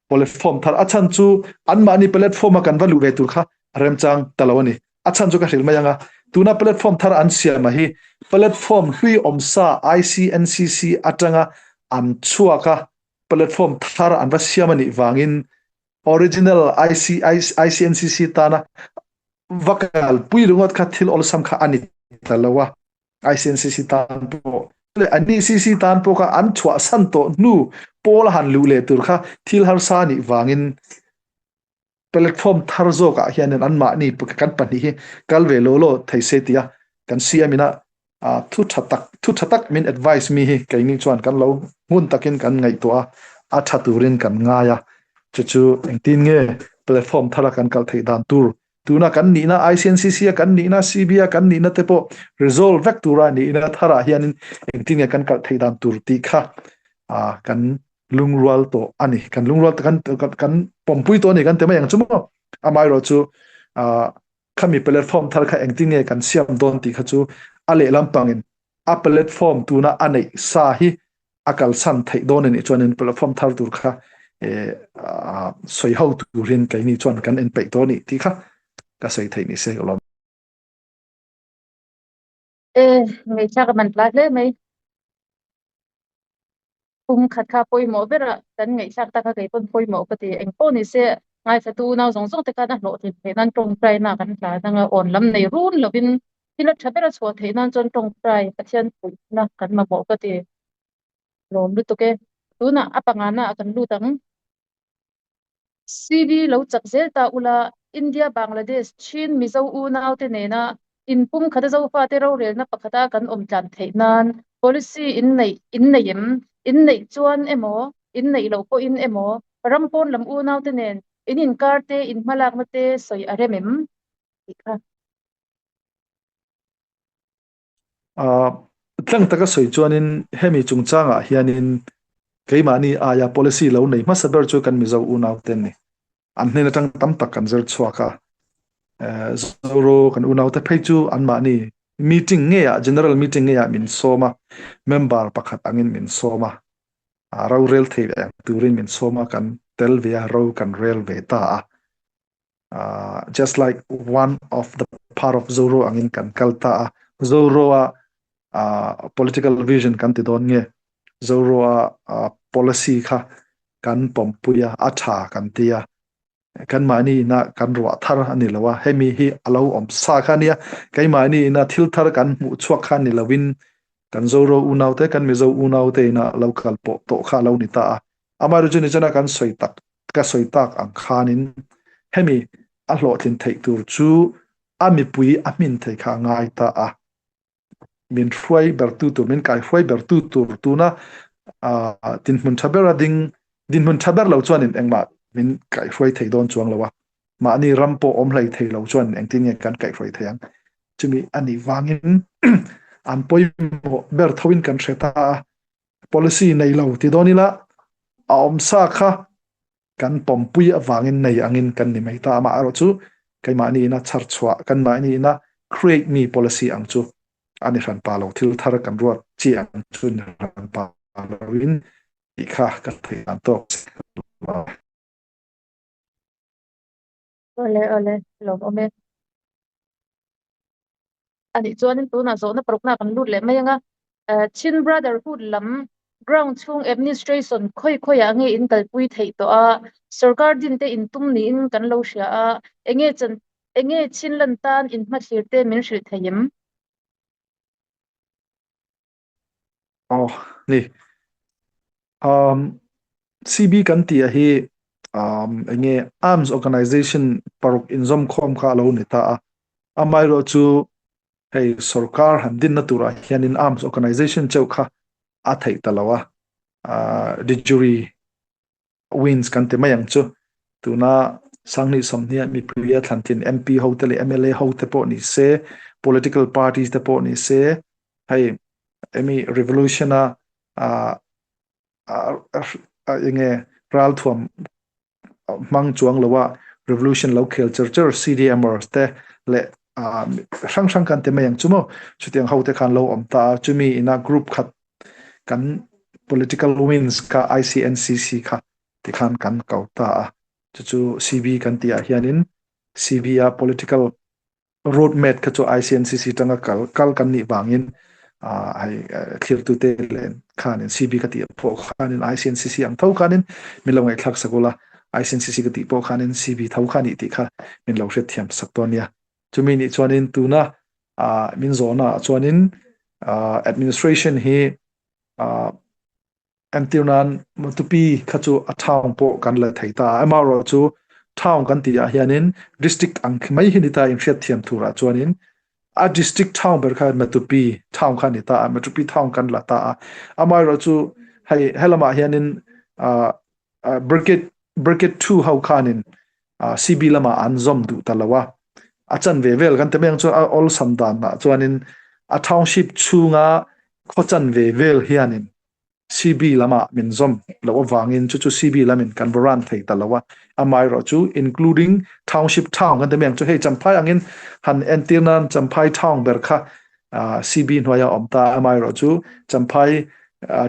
platform thar a chhan chu anmahni platform a kan va luh ve tur kha remchang ta lo a ni. A chhan chu ka hrilh mai anga tuna platform thar an siam a hi platform hlui awmsa ICNCC atanga an chhuak a platform thar an va siam a nih vangin original IC, ICNCC tana va kalpui ringawt kha thil awlsam kha a ni ta lo a ICNCC tan pawh leh an CC tan pawh kha an chhuahsan tawh hnu pawl a han luh leh tur kha thil harsa nih vangin platform thar zawkah hianin anmahni kan pahnih hi kal ve law law thei se tia kan CM ina thu tha tak thu tha tak min advice mi hi keini chuan kan lo ngun takin kan ngaihtuah a, a tha turin kan ngai a chu chu engtin nge platform thara kan kal theih dan tur tuna kan nihna ICNCC a kan nihna CB a kan nihna te pawh resolve vek tura nihna tharah hianin engtin nge kan kal theih dan tur tih kha kan lungrual tawh a ni kan lungrual kan kan pawmpui tawh a ni kan ti mai ang chu maw amaherawh chu khami platform thar kha engtin nge kan siam dawn tih kha chu a lehlam pangin a platform tuna a neih sa hi a kalsan theih dawn a nih chuanin platform thar tur kha sawi ho turin keini chuan kan en peih tawh a nih tih kha ka sawi theih ni se ka lawm. E, ngaihthlak a man tla hle mai. Kum khat kha pawimawh ber a, kan ngaihthlak tak kha kei pawn pawimawh ka ti. Eng pawh ni se, ngaithlatu unau zawng zawng te khan a hlawhtlin theih nan tawngtai na kan hlan anga awn lam nei run lovin thil a tha ber a chhuah theih nan chuan tawngtai Pathian puihna kan mamawh ka ti. Lawm lutuk e. Tunah a pangana ah kan lut ang. CV lo chak zel ta ula, India, Bangladesh, Chin, Mizo unaute nena inpum khata Zofate rorelna pakhata kan awm tlan theih nan policy inneih inneih em? Inneih chuan emaw, inneih loh pawhin emaw, ram pawn lam unaute nen in inkar te, in hmalakna te sawi a rem em? Tih kha. Tlang taka sawi chuanin hemi chungchangah hianin keimahni aia policy lo nei hmasa ber chu kan Mizo unaute an ni. An hnen atang tam tak kan zir chhuak a. Zoro kan unaute phei chu anmahni meeting ngeiah, general meeting ngeiah min sawm a, member pakhat angin min sawm a, rorel thei ang turin min sawm a, kan tel ve a, ro kan rel ve ta a. Just like one of the part of Zoro angin kan kal ta a. Zoro a political vision kan ti dawn nge Zoro a policy kha kan pawmpui a, a tha kan ti a. Kan mahni ina kan ruah thar a ni lo a, hemi hi a lo awm sa kha a nia. Keimahni ina thil thar kan hmuh chhuak kha ni loin kan Zoro unaute, kan Mizo unaute ina lo kal pawh tawh kha a lo ni ta a. Amaherawhchu chu nichana kan sawi tak ka sawi tak ang khanin hemi a hlawhtlin theih tur chu a mipui a hmin thei kha a ngai ta a. Min hruai bertu tur, min kaihruai bertu tur tuna dinhmun tha ber a ding, dinhmun tha ber lo chuanin engmah min kaihruai thei dawn chuang lo a. Mahni ram pawh awm hlei thei lo chuan engtin nge kan kaihruai thei ang? Chumi a nih vangin an pawimawh ber thoin kan hre ta a. Policy nei lo ti dawn ila a awm sa kha kan pawmpui avangin nei angin kan ni mai ta. Amaherawh chu keimahni ina chhar chhuah, kanmahni ina create mi policy ang chu a ni hran pa lo. Thil thar kan ruat chi ang chu ni hran pa loin tih kha ka theih dan tawk lo. Awle awle, lawmawm e. A nih chuanin tunah zawhna parukna kan lut leh mai ang a, Chin Brotherhood lam ground chhung administration khawi khawiah nge in kalpui theih tawh a, sorkar din te in tum niin kan lo hria a, enge chan enge Chin lan tan in hmathlir te min hrilh thei em? Aw ni. Um, CB kan tih a hi um, enge arms organization paruk inzawm khawm kha a lo ni ta a. Amaherawh chu hei sorkar han dinna turah hianin arms organization chauh kha a theih ta lo a. Uh, de jure wins kan ti mai ang chu. Tuna Sanghnih Sawmhnia mipuia thlantlin MP ho te leh mla ho te pawh ni se, political parties te pawh ni se, hei emi revolution a enge ralthuam hmang chuang loa revolution lo khel cher cher CDMers te leh hrang hrang kan ti mai ang chu maw. Chutiang ho te khan lo awm ta a, chumi ina group khat kan political wings kha ICNCC kha tikhan kan ko ta a. Chu chu CB kan tih ah hianin CB a political road map kha chu ICNCC tanga kal kal kan nih vangin hei thlirtute leh khanin CB ka tih pawh khanin ICNCC ang tho khanin min lo ngaihthlak sak ula ICNCC ka tih pawh khanin CB tho kha nih tih kha min lo hriatthiam sak dawn nia. Chumi nih chuanin tuna min zawhna ah chuanin administration hi entir nan Matupi kha chu a town pawh kan la thei ta a, amaherawh chu town kan tih ah hianin district ang mai hi ni ta inhriatthiam turah chuanin a district town ber kha Matupi town kha ni ta a, Matupi town kan la ta a, amaherawh chu hei helamah hianin Brigade Brigade 2 ho khanin CB lama an zawm duh ta lo a, a chan ve vel kan ti mai ang chu a awlsam danah chuanin a township chhunga khaw chan ve vel hianin CB lama min zawm loh avangin chu chu CB lamin kan va run thei ta lo a, amaherawh chu including township town kan ti mai ang chu hei Champhai angin han entir nan Champhai town ber kha CB hnuaia awm ta amaherawh chu Champhai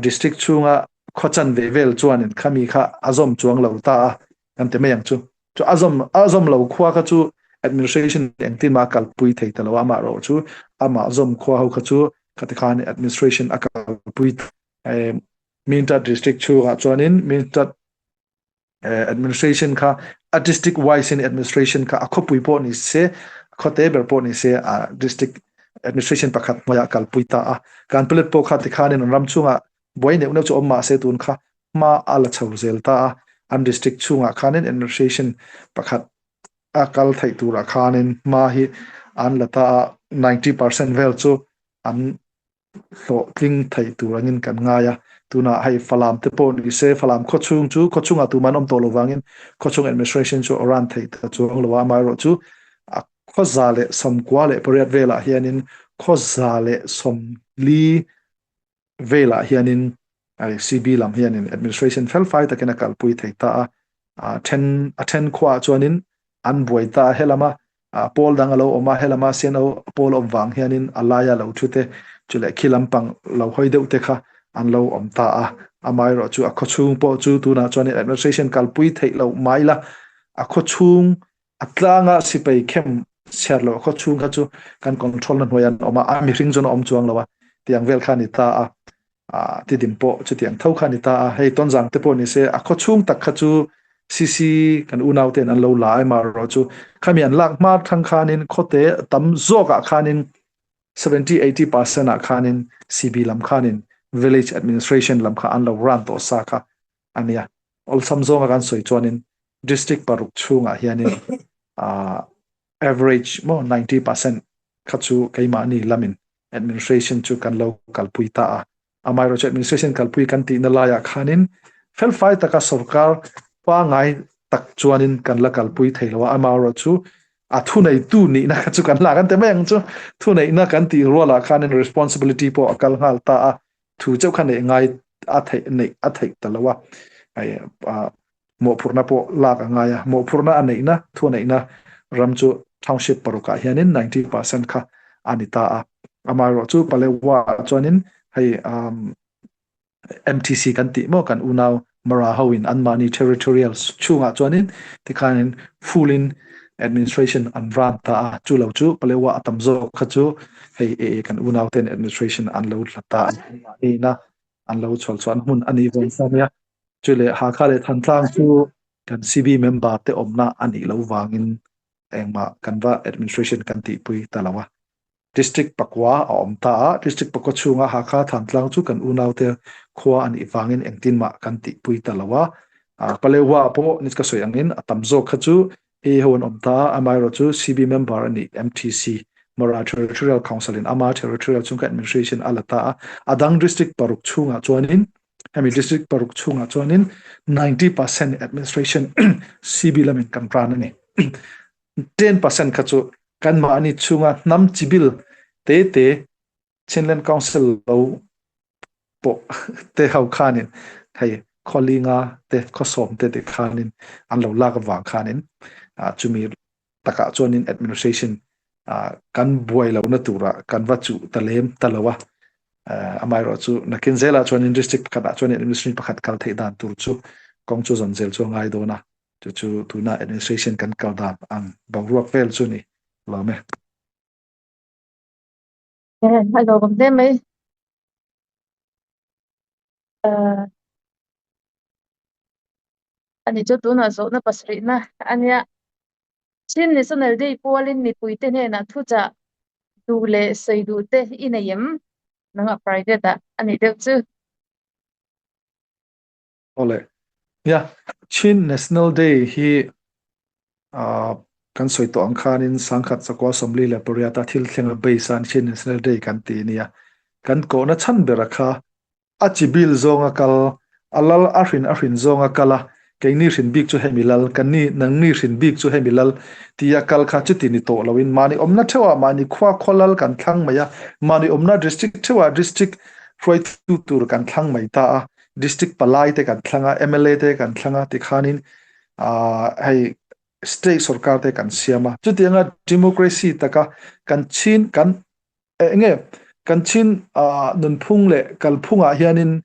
district chhunga khaw chan ve vel chuanin khami kha a zawm chuang lo ta a kan ti mai ang chu. Chu a zawm a zawm lo khua kha chu administration engtin mah a kalpui thei ta lo a, amah erawh chu amah zawm khua ho kha chu khati khan administration a kalpui Mintat district chhungah chuanin Mintat administration kha a district wise in administration kha a khawpui pawh ni se khawte ber pawh ni se a district administration pakhat hnuaiah kalpui ta a. Kanpulet pawh kha tikhanin an ram chhungah buai neuh neuh chu awm mah se tun kha hma a la chho zel ta a, an district chhungah khanin administration pakhat a kal theih turah khanin hma hi an la ta a, 90% vel chu an hlawhtling theih tur angin kan ngai a, tunah hei Falam te pawh ni se Falam khawchhung chu khawchhungah tumah an awm tawh lo vangin khawchhung administration chu a run theih ta chuang lo a, amaherawh chu a khawza leh 98 velah hianin khawza leh 40 velah hianin CB lam hianin administration felfai takin a kalpui thei ta a, a then a then khuaah chuanin an buai ta a, helama pawl dang a lo awm a, helama CNO pawl awm vang hianin a laia lo thu te chu leh khi lampang lo hawi deuh te kha an lo awm ta a, amaherawh chu a khawchhung pawh chu tunah chuanin administration kalpui theih loh mai la, a khawchhung. A tlanga sipai khem chhiar loh khaw chhung kha chu kan control na hnuai an awm a, a mihring chuan a awm chuang lo a, tiang vel kha a ni ta a, ah tidim pawh chutiang tho kha a ni ta a, hei Tonzang te pawh ni se a khaw chhung tak kha chu CC kan unau ten an lo la a emarawh chu khami an lak hma thang khanin khawte tam zawkah khanin 70 80 percent ah khanin CB lam khanin village administration lam kha an lo run tawh sa kha a nia. Awlsam zawnga kan sawi chuanin district paruk chhungah hianin ah average maw 90 percent kha chu keimahni lamin administration chu kan lo kalpui ta a. Amaherawhchu administration kalpui kan tihna laiah khanin felfai taka sorkar pangai tak chuanin kan la kalpui thei lo a, amaherawhchu a thuneitu nihna kha chu kan la kan ti mai ang chu. Thuneihna kan tih rualah khanin responsibility pawh a kal nghal ta a, thu chauh kha neih ngai a theih neih a theih ta lo a, hei ah mawhphurhna pawh lak a ngai a, mawhphurhna a neihna thu a neihna ram chu township parukah hianin 90% kha a ni ta a, amaherawhchu Palewa ah chuanin hei umm MTC kan tih maw kan unau Mara ho in anmahni territorial chhungah chuanin tikhanin full in administration an run ta a, chu lo chu Palewa a tam zawk kha chu hei e kan unau ten administration an lo hlat ta a, anmahni an lo chhual chuan hmun a nih vang sa nia. Chu leh Hakha leh Thantlang chu kan CB member te awmna a nih loh vangin engmah kan va administration kan tihpui ta lo a. District pakua a awm ta a, District pakua chhunga Hakha Thantlang chu kan unaute khua a nih vangin engtin mah kan tihpui ta lo a. Palewa pawh ni ka sawi angin a tam zawk kha chu AA ho an awm ta a, amaherawhchu CB member a nih MTC, Mara Territorial Council in ama Territorial chhung kha administration a la ta a, a dang District paruk chhungah chuanin hemi District paruk chhungah chuanin 90% administration CB lamin kan ran a ni. 10% kha chu kanmahni chhunga hnam chibil te te Chinland Council lo pawh te ho khanin hei khawlinga te khawsawm te te khanin an lo lak avang khanin chumi takah chuanin administration kan buai lohna tura kan va chuh ta lem ta lo a. Amaherawhchu nakin zelah chuanin district pakhatah chuanin administration pakhat kal theih dan tur chu kawng chu zawn zel chu a ngai dawn a. Chu chu tuna administration kan kal dan ang boruak vel chu ni lawm e. A lawm hle mai. Ani chu tunah zawhna pasarihna a nia. Chin National Day pualin mipuite hnenah thuchah duh leh sawi duh te i nei em? Nangah private ah a nih deuh chu. Awle. Nia, Chin National Day hi ah kan sawi tawh ang khanin Sangkhat Chakua 48 a thil thleng a base a Chin National Day kan ti nia. Kan kohna chhan bera kha a chi bil zawnga kal, a lal a hrin a hrin zawnga kal a, keini hrin bik chu hemi lal, kan ni nangni hrin bik chu hemi lal tia kal kha chuti ni tawh loin mahni awmna theuhah mahni khua khaw lal kan thlang mai a, mahni awmna district theuhah district hruaitu tur kan thlang mai ta a, district palai te kan thlang a, mla te kan thlang a tikhanin aah hei state sorkar te kan siam a, chutianga democracy taka kan chin kan Eng nge kan chin nunphung leh kalphungah hianin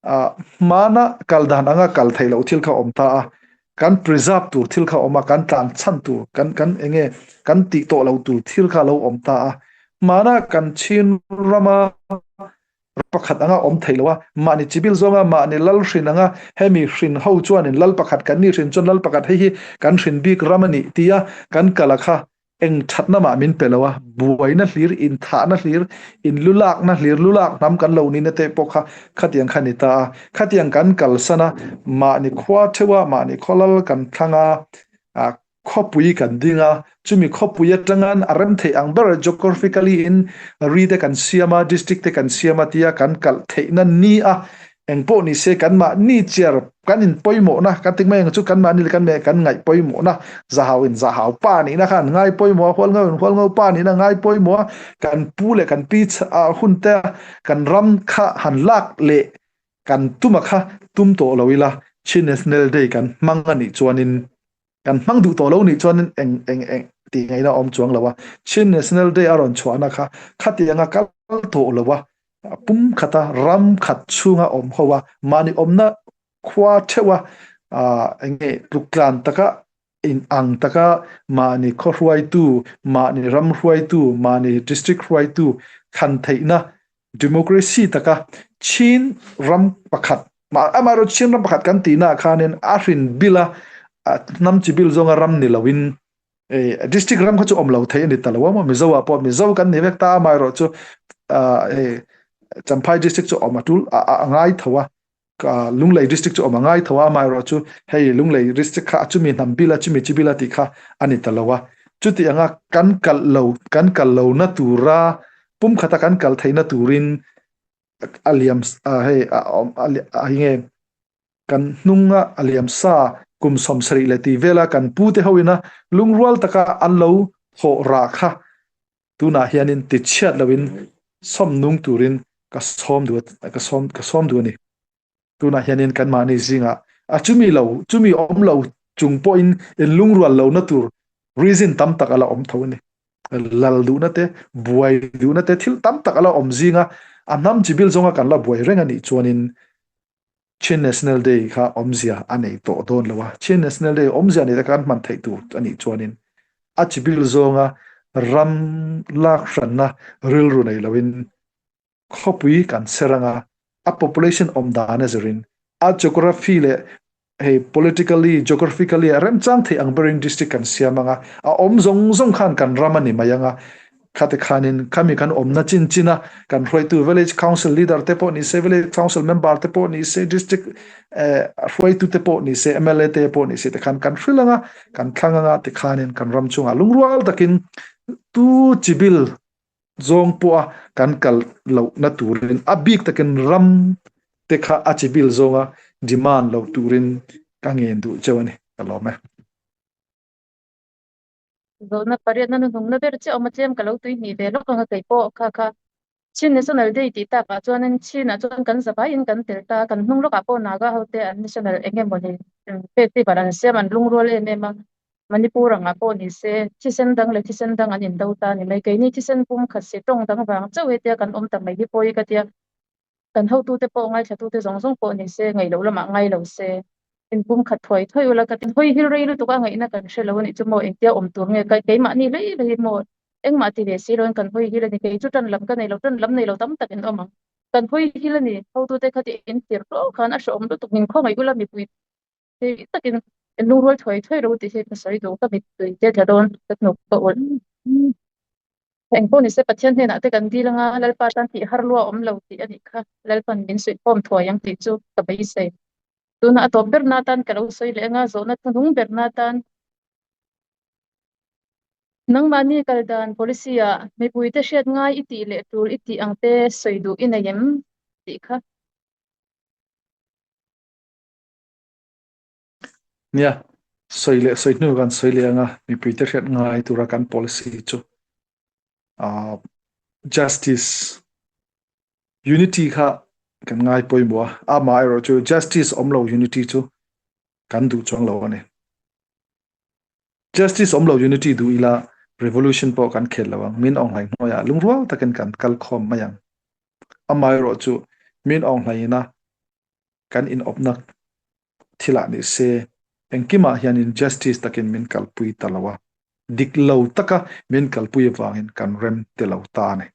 hmana kal dan anga kal theih loh thil kha a awm ta a, kan preserve tur thil kha a awm a, kan tlan chhan tur kan kan eng nge kan tih tawh loh tur thil kha a lo awm ta a. Hmana kan chin rama pakhat anga awm theih loh a, mahni chibil zawnga mahni lal hrin anga hemi hrin ho chuanin lal pakhat kan ni hrin chuan lal pakhat hei hi kan hrin bik ram a nih tia kan kal a kha Eng thatna mah min pe lo a, buaina hlir, inthahna hlir, inlulakna hlir, lulak hnam kan lo nihna te pawh kha khatiang kha ni ta a. Khatiang kan kalsan a, mahni khua theuh a, mahni khawlal kan thlang a, khawpui kan ding a, chumi khawpui atangan a rem theih ang ber geographically in ri te kan siam a, district te kan siam a tia kan kalh theihna ni a, Engpawh ni se kanmahni chiar kan in pawimawhna kan ti mai ang chu kanmahni leh kan meh kan ngaih pawimawhna zahau in zahau pa nihna kha an ngai pawimawh a, hualngo in hualngo pa nihna ngai pawimawh a, kan pu leh kan pi hun te kan ram kha han lak leh kan tuma kha tum tawh lo ila Chin National Day kan hmang a nih chuanin Kan hmang duh tawh lo nih chuan eng eng eng tih ngaihna a awm chuang lo a. Chin National Day a rawn chhuahna kha khatianga kal tawh lo a, pum khata ram khat chhunga awm ho a, mahni awmna khua theuha eng nge tluk tlan taka In ang taka mahni khaw hruaitu, mahni ram hruaitu, mahni district hruaitu thlan theihna democracy taka Chin ram pakhat, amaherawhchu Chin ram pakhat kan tihnaah khanin a hrin bil a, hnam chi bil zawnga ram ni loin district ram kha chu awm lo thei a ni ta lo a maw, Mizo ah pawh Mizo kan ni vek ta a, amaherawhchu hei Champhai district chu awm a tul a ngai tho a. Lunglei district chu awm a ngai tho a, amaherawhchu hei Lunglei district kha a chumi hnam bil a, chumi chi bil a tih kha a ni ta lo a. Chuti anga kan kalh lo, kan kal lo na tura pumkhata kan kal theihna turin a liam hei a awm a hi nge kan hnunga a liam sa kum 70 leh tih vela kan pute hoina lungrual taka an lo thawh rah kha Tunah hianin tichhiat loin sawm nung turin ka sawm duh ka sawm ka sawm duh a ni. Tunah hianin kanmahni zingah a chumi lo chumi awm lo chung pawhin inlungrual lohna tur reason tam tak a la awm tho a ni. Lal duhna te, buai duhna te thil tam tak a la awm zinga a hnam chibil zawnga kan la buai reng a nih chuanin Chin National Day kha awmzia a nei tawh dawn lo a, Chin National Day awmzia nei taka an hman theih tur a nih chuanin a chibil zawnga ram lak hranna rilru nei loin khawpui kan ser anga a population awm dan a zirin a geography leh hei politically, geographically a remchang theih ang berin district kan siam anga a awm zawng zawng khan kan ram a ni mai anga Khati khanin khami kan awmna chin china kan hruaitu village council leader te pawh ni se, village council member te pawh ni se, district hruaitu te pawh ni se, mla te pawh ni se te khan kan hrilh anga, kan thlang anga ti khanin kan ram chungah lungrual takin tu chibil zawng pawha kan kal lohna turin a bik takin ram te kha a chibil zawnga demand lo turin ka ngen duh cheu a ni, ka lawm e. Zawhna pariatna hnuhnungna ber chiah awm a tlem ka lo tui hnih ve lawk ang a kei pawh kha kha Chin National Day tih takah chuanin Chinah chuan kan zavaiin kan tel ta a, kan hnung lawkah pawh Naga hote an national eng emaw ni festival an siam an lungrual em em a, Manipur angah pawh ni se thisen dang leh thisen dang an indo ta a ni mai, keini thisen pum khat si tawng dang vang chauh hetia kan awm ta mai hi pawi ka tia. Kan hotute pawh ngaithlatute zawng zawng pawh ni se, ngaih loh lamah ngai lo se, inpum khat thuai thuai ula ka ti. Hawi hil rei lutuk a ngaihna kan hre lo a nih chu maw, engtia awm tur nge ka keimahni hlei hlei maw, engmah ti ve si loin kan hawi hil a ni, kei chu tan lam ka nei lo, tan lam nei lo tam tak in awm ang. Kan hawi hil a ni, hotute kha ti intir hlawk khan a hrehawm lutuk, min khawngaih ula mipui thei takin in lungrual thuai thuai ro tih hi ka sawi duh, ka mittui te tla dawn ka hnuk ka ulh. Eng pawh nise Pathian hnenah te kan dil anga Lalpa tan tih har lua awm lo tih a nih kha Lalpan min suihkhawm thuai ang tih chu ka beisei. Tunah a tawp berna atan ka lo sawi leh anga zawhna hnuhnung berna atan nangmahni kal dan policy ah mipuite hriat ngai i tih leh tul i tih ang te sawi duh i nei em tih kha. Nia, sawi leh sawi hnu kan sawi leh anga mipuite hriat ngai tura kan policy chu ah justice unity kha kan ngai pawimawh a, amaherawh chu justice awm lo unity chu kan duh chuang lo a ni. Justice awm lo unity duh ila revolution pawh kan khel lo ang, min awng hlai hnuaiah lungrual takin kan kal khawm mai ang. Amaherawh chu min awng hlaiin a kan inawpna thilah ni se engkimah hianin justice takin min kalpui ta lo a, dik lo taka min kalpui avangin kan rem ti lo ta a ni.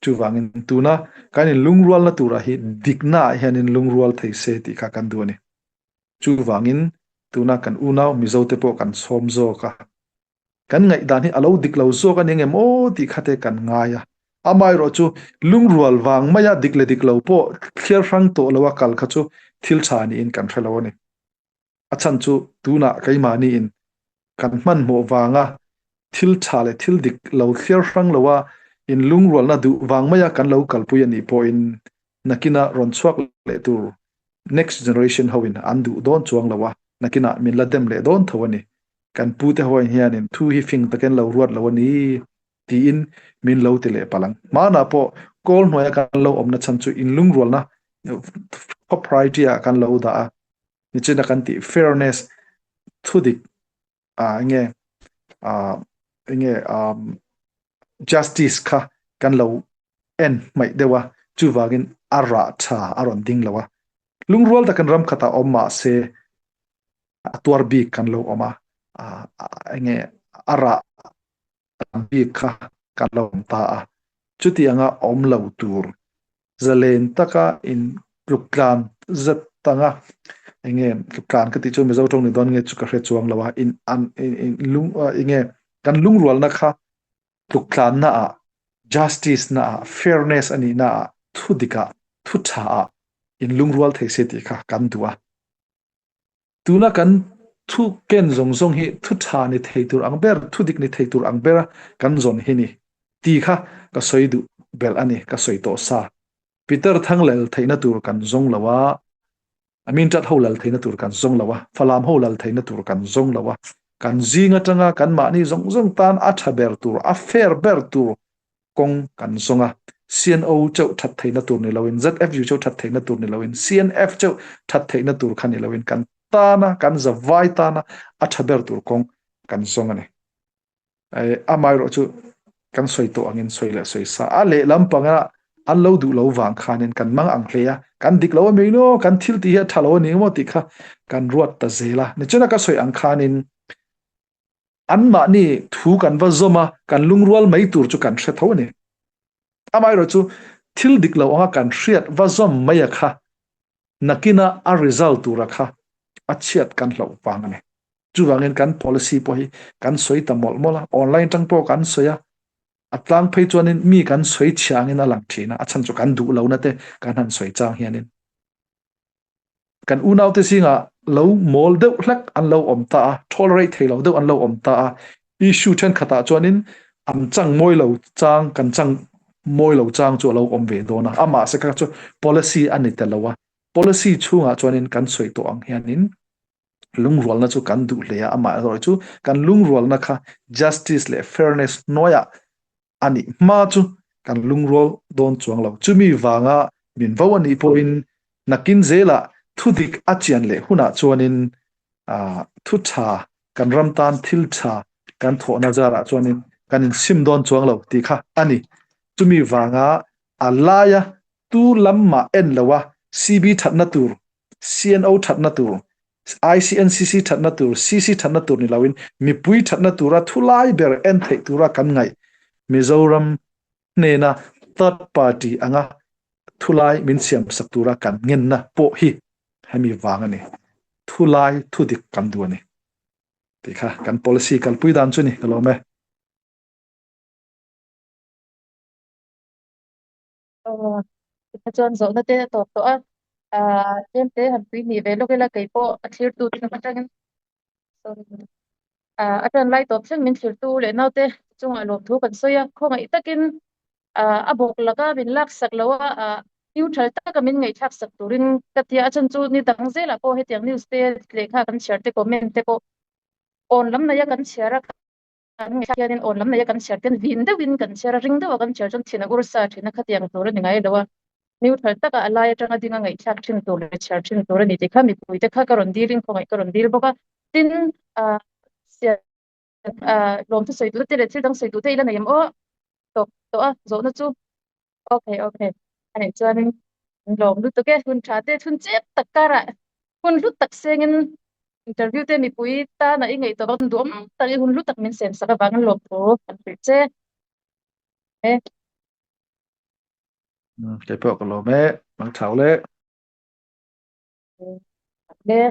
Chuvangin tuna kan inlungrualna turah hi diknaah hian inlungrual thei se tih kha kan duh a ni. Chuvangin tuna kan unau Mizote pawh kan sawm zawk a, Kan ngaihdan hi a lo dik lo zawk a ni ngem aw tih kha te kan ngai a. Amaherawh chu lungrual vang maia dik leh dik lo pawh thliar hrang tawh loa kal kha chu thil tha niin kan hre lo a ni. A chhan chu tunah keimahniin kan hmanhmawh vanga thil tha leh thil dik lo thliar hrang loa inlungrualna duh vang maia kan lo kalpui a nih pawhin nakinah rawn chhuak leh tur next generation hoin an duh dawn chuang lo a, nakinah min la dem leh dawn tho a ni. Kan pute hoin hianin thu hi fing takin lo ruat lo a ni tiin min lo ti leh palh ang. Hmanah pawh kawl hnuaia kan lo awmna chhan chu inlungrualna top priority ah kan lo dah a, nichina kan tih fairness thudik ah enge ah enge um justice kha kan lo en hmaih deuh a, chuvangin a rah tha a rawn ding lo a. Lungrual takin ram khatah awm mah se a tuar bik kan lo awm a. Enge a rah tam bik kha kan lo awm ta a, chutianga awm lo tur zalen taka in tluk tlan zet tanga enge tluk tlan ka tih chu Mizo tawng ni dawn nge chu ka hre chuang lo a, in an in lung enge kan lungrualna kha tluk tlanna ah justice na ah fairness a nih na ah thu dik ah thu tha ah in lungrual thei se tih kha kan duh a. Tuna kan thu ken zawng zawng hi thu tha ni thei tur ang ber, thu dik ni thei tur ang bera kan zawn hi ni ti kha ka sawi duh belh a ni, ka sawi tawh sa. Peter Thang lal theihna tur kan zawng lo a, Amin Tat ho lal theihna tur kan zawng lo a, Falam ho lal theihna tur kan zawng lo a, kan zing atanga kan mahni zawng zawng tan a tha ber tur, a fair ber tur kawng kan zawng a, CNO chauh that theihna tur ni loin, ZFU chauh that theihna tur ni loin, CNF chauh that theihna tur kha ni loin kan tana, kan zavai tana a tha ber tur kawng kan zawng a ni. Amaherawh chu kan sawi tawh angin sawi leh sawi sa a lehlam panga an lo duh lo vang khanin kan mang ang hle a, kan dik lo a mi maw, kan thil tih hi a tha lo a ni maw tih kha kan ruat ta zel a. Nichina ka sawi ang khanin Anmahni thu kan va zawm a, kan lungrual mai tur chu kan hre tho a ni. Amaherawh chu thil dik lo anga kan hriat va zawm mai a kha nakina a result tura kha a chhiat kan hlauh vang a ni. Chuvangin kan policy pawh hi kan sawi ta mawlh mawlh a, online tang pawh kan sawi a, a tlang phei chuanin mi kan sawi chhia angin a lang thin a, a chhan chu kan duh lohna te kan han sawi chang hianin. Kan unaute zingah lo mawl deuh hlek an lo awm ta a, tolerate thei lo deuh an lo awm ta a, issue thenkhatah chuanin an chang mawi lo chang, kan chang mawi lo chang chu a lo awm ve dawn a, amah se kha chu policy a ni ta lo a, policy chhungah chuanin kan sawi tawh ang hianin lungrualna chu kan duh hle a, amaherawhchu chu kan lungrualna kha justice leh fairness hnuaiah a nih hma chu kan lungrual dawn chuang lo. Chumi vanga min vo a nih pawhin nakin zelah thudik a chian leh hunah chuanin thu tha kan ram tan thil tha kan thawhna zarah chuanin kan insim dawn chuang lo tih kha a ni. Chumi vanga a laia tu lam mah en loa CB thatna tur CNO thatna tur, ICNCC thatna tur, CC thatna tur ni loin mipui thatna tura thulai ber en theih tura kan ngaih Mizoram hnena third party anga thulai min siam sak tura kan ngenna pawh hi hemi vang a ni. Thulai thudik kan duh a ni. Tih kha kan policy kalpui dan chu ni ka lawm e. Aw, tikha chuan zawhna te a tawp tawh a, ah tlem te han pui hnih ve lawk ila kei pawh a thlirtu te lam atangin sorry ah a tan lai tawp thleng min thlirtu leh naute chungah lawmthu kan sawi a, khawngaih takin ah a bawk laka min laksak lo a, ah neutral taka min ngaihthlak sak turin ka tia a chhan chu ni dang zelah pawh hetiang news te lehkha kan chhiar te comment te pawh awn lam neia kan chhiar a. Kan ngaihthla hianin awn lam neia kan chhiar ten vin deuhin kan chhiar a, ring deuha kan chhiar chuan thin a ur sa thin a, khatiang tur a ni ngai lo a. Neutral taka a lai atanga dinga ngaihthlak thin tur leh chhiar thin tur a ni tih kha mipuite kha ka rawn dilin khawngaih ka rawn dil bawk a. Tin, ah, ah, lawmthu sawi duhte leh thil dang sawi duhte ila nei em aw? Tawp tawh a, zawhna chu. Okay, okay. Anih chuanin lawm lutuk e, hun tha te chhun chep tak karah hun hlu tak sengin interview te mipui tana i ngaih tawh duam tak i hun hlu tak min sem sak avangin lawm thu kan hrilh che. E. Kei pawh ka lawm e, mang thau le. Le.